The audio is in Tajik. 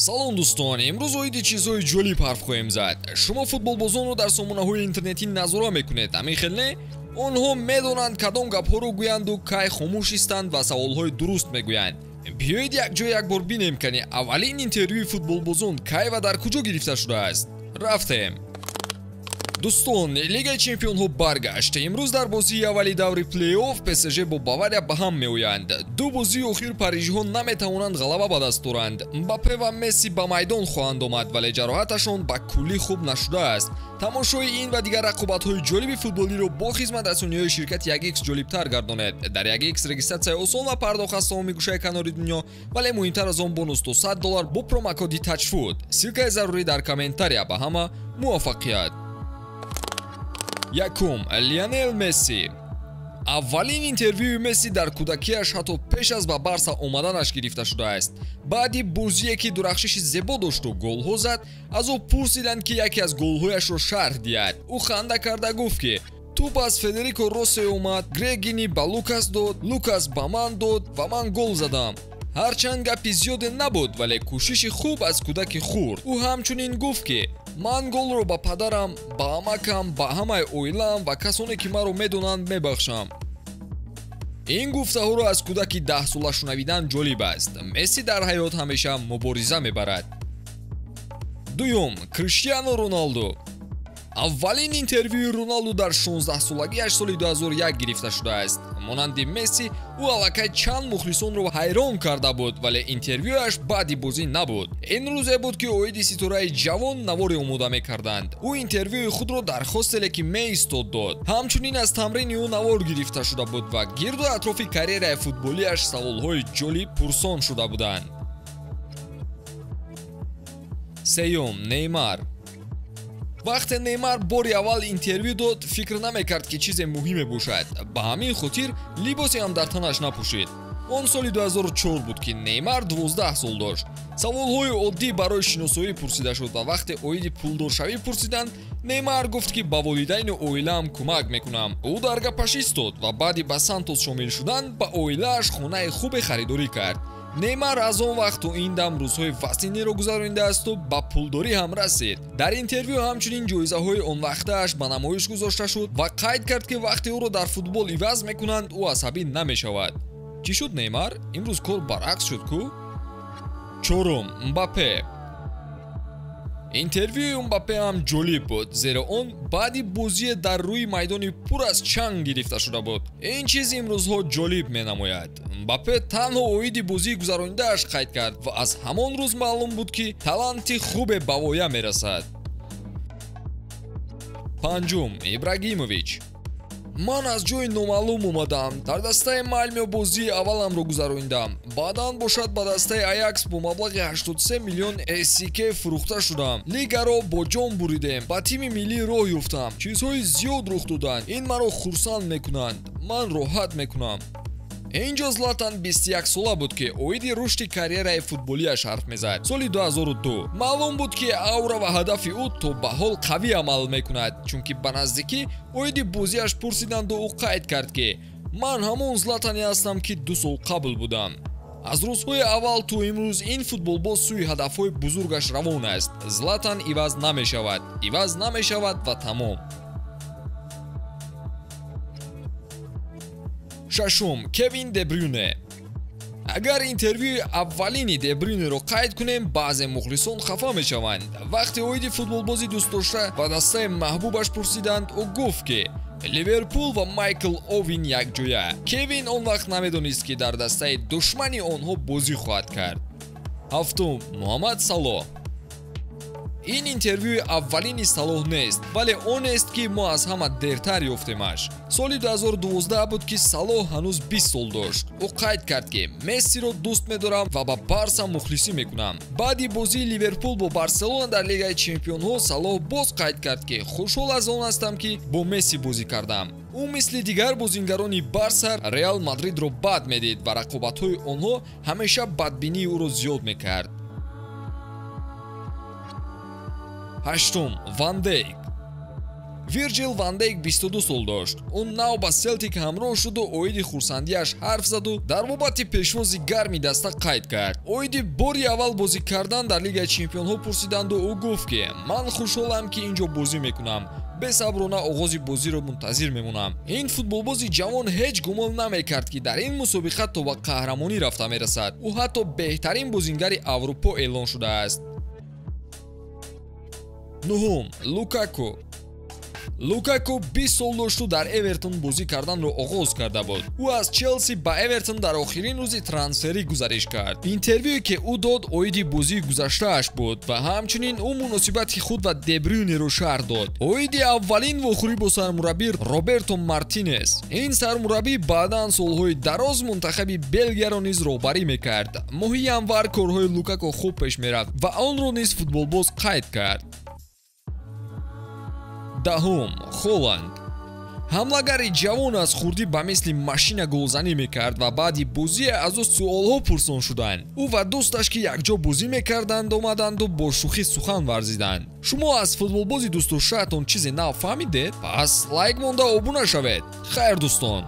Салом дӯстон, имрӯз оиди чизҳои ҷолиб ҳарф хоҳем зад. Шумо футболбозонро дар сомонаҳои интернетӣ назора мекунед, ҳамин хел не? Онҳо медонанд кадом гапҳоро гӯянду кай хомӯш истанд ва саволҳои дуруст мегӯянд. Биёед якҷо як бор бинем, кани аввалин интервюи футболбозон кай ва дар куҷо гирифта шудааст. Рафтем. Дӯстон, Лигаи чемпионҳо баргашт. Имрӯз дар бозии аввали даври плей-офф ПСЖ бо Бавария ба ҳам меоянд. Ду бозии охир парижиҳо наметавонанд ғалаба ба даст оранд. Мбаппе ва Месси ба майдон хоҳанд омад, вале ҷароҳаташон ба куллӣ хуб нашудааст. Тамошои ин ва дигар рақобатҳои ҷолиби футболиро бо хизматрасониҳои ширкати 1x ҷолибтар гардонед. Дар 1x регистратсияи осон ва пардохт аз тамоми гӯшаи канори дунё, вале муҳимтар аз он бонус то $100 бо промокоди TAJFOOT. Ссилкаи зарурӣ дар комментария. Ба ҳама муваффақият. Якум, Лионел Месси. Аввалин интервюи Месси дар кӯдакиаш ҳатто пеш аз ба Барса омаданаш гирифта шудааст. Баъди бозие ки дурахшиши зебо дошту голҳо зад, аз ӯ пурсиданд, ки яке аз голҳояшро шарҳ диҳад. Ӯ ханда карда гуфт, ки туп аз Федерико Росе омад, Грегини ба Лукас дод, Лукас ба ман дод ва ман гол задам. Ҳарчанд гапи зиёде набуд, вале кӯшиши хуб аз кӯдаки хурд. Ӯ ҳамчунин гуфт, ки ман голро ба падарам, ба амакам, ба ҳамаи оилаам ва касоне ки маро медонанд мебахшам. Ин гуфтаҳоро аз кӯдаки 10-сола шунавидан ҷолиб аст. Месси дар ҳаёт ҳамеша мубориза мебарад. Дуюм, Криштиану Роналду. Аввалин интервюи Роналду дар 16-солагиаш соли 2001 гирифта шудааст. Монанди Месси, ӯ аллакай чанд мухлисонро ҳайрон карда буд, вале интервюяш баъди бозӣ набуд. Ин рӯзе буд, ки оиди ситораи ҷавон наворе омода мекарданд. Ӯ интервюи худро дар хостеле ки меистод дод. Ҳамчунин аз тамрини ӯ навор гирифта шуда буд ва гирду атрофи карьераи футболиаш саволҳои ҷолиб пурсон шуда буданд. Сеюм, Неймар. Вақте Неймар бори аввал интервю дод, фикр намекард, ки чизе муҳиме бошад. Ба ҳамин хотир либосе ҳам дар танаш напӯшид. Он соли 2004 буд, ки Неймар 12 сол дошт. Саволҳои оддӣ барои шиносоӣ пурсида шуд ва вақте оиди пулдоршавӣ пурсиданд, Неймар гуфт, ки ба волидайну оилаам кӯмак мекунам. Ӯ дар гапаш истод ва баъди ба Сантос шомил шудан ба оилааш хонаи хубе харидорӣ кард. Неймар аз он вақт то ин дам рӯзҳои вазнинеро гузаронидаасту ба пулдорӣ ҳам расид. Дар интервю ҳамчунин ҷоизаҳои он вақтааш ба намоиш гузошта шуд ва қайд кард, ки вақте ӯро дар футбол иваз мекунанд, ӯ асабӣ намешавад. Чӣ шуд, Неймар? Имрӯз кор баръакс шуд ку? Чорум, Мбаппе. Интервюи Мбаппе ҳам ҷолиб буд, зеро он баъди бозие дар рӯи майдони пур аз чанг гирифта шуда буд. Ин чиз имрӯзҳо ҷолиб менамояд. Мбаппе танҳо оиди бозии гузаронидааш қайд кард ва аз ҳамон рӯз маълум буд, ки таланти хубе ба воя мерасад. Панҷум, Ибрагимович. Ман аз ҷои номаълум омадам. Дар дастаи Малмё бозии авваламро гузарондам. Баъдан бошад ба дастаи Аякс бо маблағи 83 миллион SEK фурӯхта шудам. Лигаро бо ҷон буридем. Ба тими миллӣ роҳ ёфтам. Чизҳои зиёд рух доданд. Ин маро хурсанд мекунанд. Ман роҳат мекунам. Инҷо Златан 21-сола буд, ки оиди рушди карьераи футболиаш ҳарф мезад. Соли 2002 маълум буд, ки аура ва ҳадафи ӯ то ба ҳол қавӣ амал мекунад, чунки ба наздикӣ оиди бозиаш пурсиданду ӯ қайд кард, ки ман ҳамон Златане ҳастам, ки 2 сол қабл будам. Аз рӯзҳои аввал то имрӯз ин футболбоз сӯи ҳадафҳои бузургаш равон аст. Златан иваз намешавад, иваз намешавад ва тамом. Шашум, Кевин Дебрюне. Агар интервюи аввалини Дебрюнеро қайд кунем, баъзе мухлисон хафа мешаванд. Вақте оиди футболбози дӯстдошта ва дастаи маҳбубаш пурсиданд, ӯ гуфт, ки Ливерпул ва Майкл Овин якҷоя. Кевин он вақт намедонист, ки дар дастаи душмани онҳо бозӣ хоҳад кард. Ҳафтум, Муҳаммад Салоҳ. Ин интервюи аввалини Салоҳ нест, вале онест, ки мо аз ҳама дертар ёфтемаш. Соли 2012 буд, ки Салоҳ ҳанӯз 20 сол дошт. Ӯ қайд кард, ки Мессиро дӯст медорам ва ба Барса мухлисӣ мекунам. Баъди бозии Ливерпул бо Барселона дар Лигаи чемпионҳо Салоҳ боз қайд кард, ки хушҳол аз он ҳастам, ки бо Месси бозӣ кардам. Ӯ мисли дигар бозингарони Барса Реал Мадридро бад медид ва рақобатҳои онҳо ҳамеша бадбинии ӯро зиёд мекард. Ҳаштум, Ван Дейк. Вирҷил ван Дейк 22 сол дошт. Ӯ нав ба Селтик ҳамроҳ шуду оиди хурсандиаш ҳарф заду дар бобати пешвози гарми даста қайд кард. Оиди бори аввал бозӣ кардан дар Лигаи чемпионҳо пурсиданду ӯ гуфт, ки ман хушҳолам, ки ин ҷо бозӣ мекунам. Бесаброна оғози бозиро мунтазир мемонам. Ин футболбози ҷавон ҳеҷ гумон намекард, ки дар ин мусобиқа то ба қаҳрамонӣ рафта мерасад. Ӯ ҳатто беҳтарин бозингари Аврупо эълон шудааст. Нуҳум, Лукаку. Лукаку 20 сол дошту дар Эвертон бозӣ карданро оғоз карда буд. Ӯ аз Челси ба Эвертон дар охирин рӯзи трансферӣ гузариш кард. Интервюе, ки ӯ дод, оиди бозии гузаштааш буд ва ҳамчунин ӯ муносибати худ ва Дебрюнеро шарҳ дод. Оиди аввалин вохӯрӣ бо сармураббӣ Роберто Мартинес. Ин сармураббӣ баъдан солҳои дароз мунтахаби Белгияро низ роҳбарӣ мекард. Моҳи январ корҳои Лукаку хуб пеш мерафт ва онро низ футболбоз қайд кард. Даҳум, Холанд. Ҳамлагари ҷавон аз хурдӣ ба мисли машина голзанӣ мекард ва баъди бозие аз ӯ суолҳо пурсон шуданд. Ӯ ва дӯсташ, ки якҷо бозӣ мекарданд, омаданду бо шӯхӣ сухан варзиданд. Шумо аз футболбози дӯстдоштаатон чизе нав фаҳмидед? Пас лайк монда обуна шавед. Хайр, дӯстон.